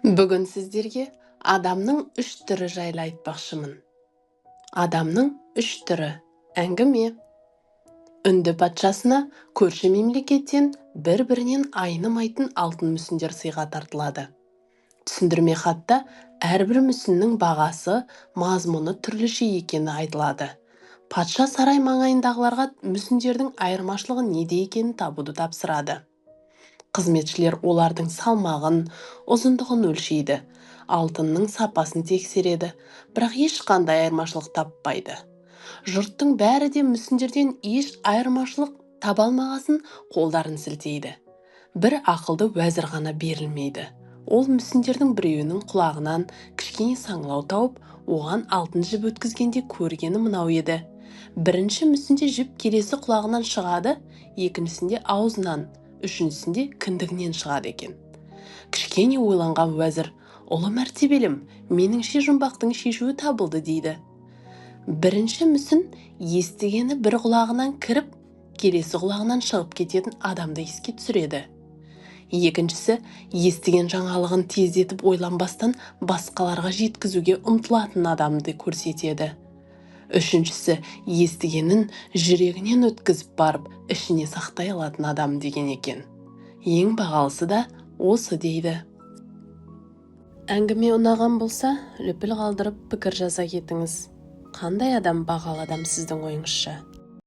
Бүгін сіздерге адамның үш түрі жайлы айтпақшымын. Адамның үш түрі. Әңгіме. Үнді патшасына көрші мемлекеттен бір-бірінен айнымайтын алтын мүсіндер сыйға тартылады. Түсіндірме хатта әрбір мүсіннің бағасы, мазмұны түрліше екені айтылады. Патша сарай маңайындағыларға мүсіндердің айырмашылығы неде екенін табуды тапсырады. Қызметшілер олардың салмағын, ұзындығын өлшейді, алтынның сапасын тексереді, бірақ ешқандай айырмашылық таппайды. Жұрттың бәрі де мүсіндерден еш айырмашылық таба алмағасын, қолдарын сілтейді. Бір ақылды уәзір ғана берілмейді. Ол мүсіндердің біреуінің құлағынан кішкене саңылау тауып, оған алтын жіп өткізгенде көргені мынау еді: бірінші мүсінде жіп келесі құлағынан шығады, екіншісінде аузынан, үшіншісінде кіндігінен шығады екен. Кішкене ойланған уәзір: «Ұлы мәртебелім, меніңше, жұмбақтың шешуі табылды», – дейді. Бірінші мүсін естігені бір құлағынан кіріп, келесі құлағынан шығып кететін адамды еске түсіреді. Екіншісі естіген жаңалығын тездетіп, ойланбастан басқаларға жеткізуге ұмтылатын адамды көрсетеді. Үшіншісі естігенін жүрегінен өткізіп барып, ішіне сақтай алатын адам деген екен. Ең бағалысы да осы, дейді. Әңгіме ұнаған болса, лүпіл қалдырып, пікір жаза кетіңіз. Қандай адам бағалы адам, сіздің ойыңызша?